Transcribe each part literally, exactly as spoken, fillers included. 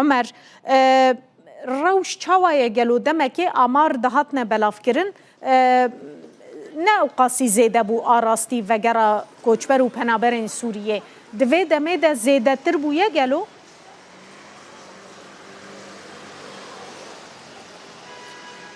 Omer, e, rewş çawa ye gelo demekê amar dihatine belavkirin, e, ne ewqasî zêde bû a rastî vegera koçber û penaberên Sûriyê? Di vê demê de zêdetir bûye gelo?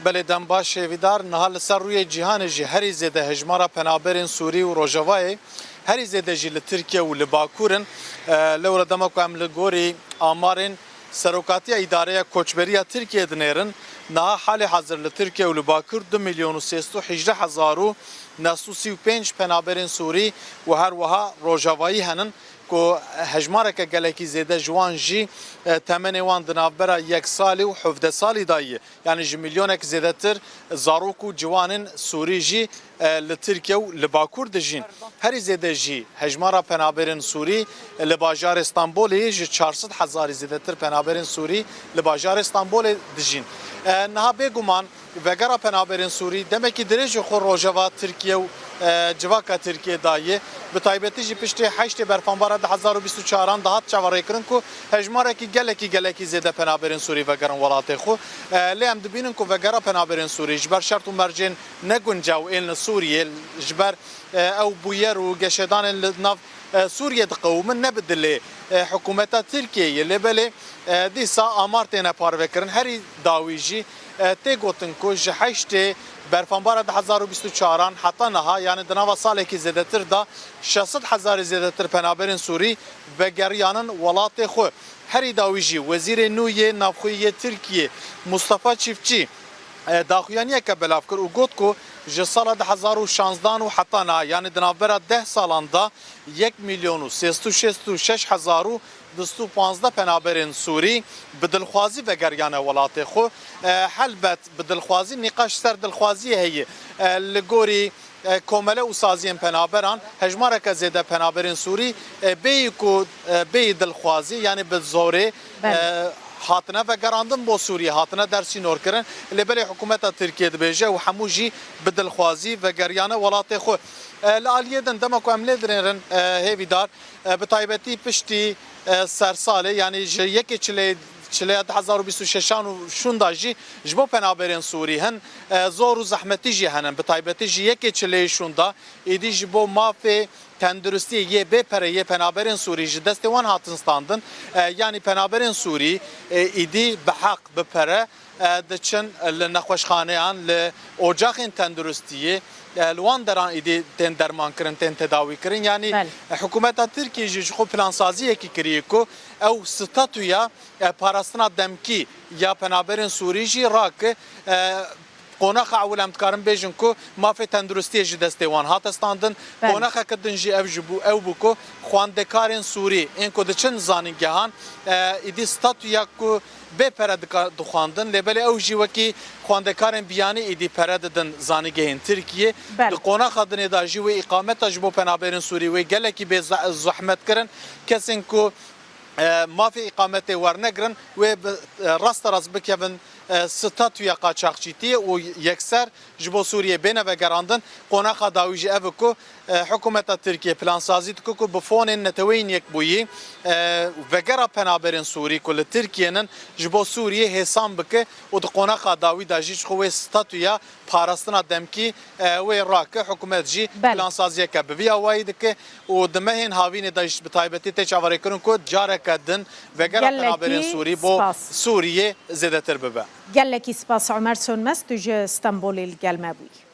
Belê, dem baş hêvîdar. Niha li ser rûyê cîhanê jî herî zêde hejmara penaberên Sûrî û Rojavayê, herî zêde jî li Tirkiye û li Bakur in. E, lewra dema ku em li gorî amarên Serokatiya Îdareya Koçberiya Tirkiye dinêrin, niha halê hazir li Tirkiye û li Bakur du milyon û sê sed û hejdeh hezar û neh sed û sî û pênc penaberên Sûrî û her wiha Rojavayî henin ku hejmareke gelekî zêde ji wan jî, e, temenê wan di navbera yek salî û hevdeh salî de ye. Yanî ji milyonek zêdetir zarok û ciwanên Sûrî jî, e, li Tirkiye û li Bakur dijîn. Herî zêde jî hejmara penaberên Sûrî li bajarê Stenbolê ji çar sed hezarî zêdetir penaberên Sûrî li bajarê Stenbolê dijîn. E, niha bêguman vegera penaberên Sûrî demekî dirêj ji xwe rojeva Tirkiye û, e, civaka Tirkiye daye. Bi taybetî jî piştî heştê berfanbara du hezar û bîst û çaran dihat çaverêkirin ku hejmarekî gelekî, gelekî zêde penaberên Sûrî vegerin welatê xwe. E, lê em dibînin ku vegera penaberên Sûrî ji ber şert û mercên neguncaw ên li Sûriyê, ji ber, e, ew bûyer û geşedanên li nav, e, Sûriyê diqewimin, ne bi dilê, e, hikûmeta Tirkiyeyê ye. Lê belê, e, dîsa amar têne parvekirin. Herî dawî jî, e, tê gotin ku ji heştê berfanbara du hezar û bîst û çaran heta niha, yanî di nava salekî zêdetir de şeş sed hezarî zêdetir penaberên Sûrî vegeriyanin welatê xwe. Herî dawî jî Wezîrê nû yê Navxweyî yê Tirkiyê Mustafa Çiftçî, e, daxuyaniyeke belav kir û got ku ji sala du hezar û şanzdan û heta niha, yanî di navbera deh salan de yek milyon û sê sed û şêst û şeş hezar û du sed û panzdeh penaberên Sûrî bi dilxwazî vegeriyane welatê xwe. E, helbet bi dilxwazî, nîqaş ser dilxwaziyê heye. E, li gorî, e, komele û saziyên penaberan hejmareke zêde penaberên Sûrî, e, bêyî ku, e, bêyî dilxwazî, yanî bi zorê, Belê. e, hatine vegerandin bo Sûriyê, hatine dersînorkirin. Lê belê hikûmeta Tirkiyê dibêje û hemû jî bi dilxwazî vegeriyane welatê xwe. E, li aliyê din dema ku em lê dinêrin, e, hêvîdar, e, bi taybetî piştî, e, sersalê, yanî ji yekê çilê, çileya du hezar û bîst û şeşan û şûnda jî ji bo penaberên Sûrî hin, e, zor û zehmetî jî henin. Bi taybetî ji yekê çileyê şûnda êdî ji bo mafê tenduristiyê yê bê pere yê penaberên Sûrî ji destê wan hatin standin. E, yanî penaberên Sûrî, e, êdî bi heq, bi pere, e, diçin li nexweşxaneyan, li ocaxên tenduristiyê, e, li wan deran êdî tên dermankirin, tên tedawîkirin. Yanî Belê. hikûmeta Tirkiyê jî ji xwe plansaziyekî kiriye ku ew statûya, e, parastina demkî ya penaberên Sûrî jî rake, e, qonaxa ewil em dikarin bêjin ku mafê tenduristiyê ji destê wan hate standin. Belê. Qonaxeke din jî ev jî bû, ew bû ku xwendekarên Sûrî ên ku diçin zanîngehan, e, êdî statûya ku bê pere dika-, dixwandin, lê belê ew jî wekî xwendekarên biyanî êdî pere didin zanîngehên Tirkiyê. Belê. Di qonaxa dinê de jî wê îqameta ji bo penaberên Sûrî wê gelekî bê ze-, zehmet kirin. Kesên ku, e, mafê îqametê wernegirin, wê bi, e, rasterast bikevin, e, statûya qaçaxçîtiyê û yekser ji bo Sûriyê bêne vegerandin. Qonaxa dawî jî ev e ku, e, hikûmeta Tirkiyê plansazî dike ku bi fonên Neteweyên Yekbûyî, e, vegera penaberên Sûrî ku li Tirkiyê nin ji bo Sûriyê hêsan bike û di qonaxa dawî de jî ji xwe wê statûya parastina demkî, e, wê rake. Hikûmet jî Belê. plansaziyeke bi vî awayî dike û di mehên havînê de jî bi taybetî tê çaverêkirin ku careke din vegera Gelekî penaberên Sûrî bo spas. Sûriyê zêdetir bibe. Gelekî spas Omer Sönmez, tu ji Stenbolê li gel me bûyî.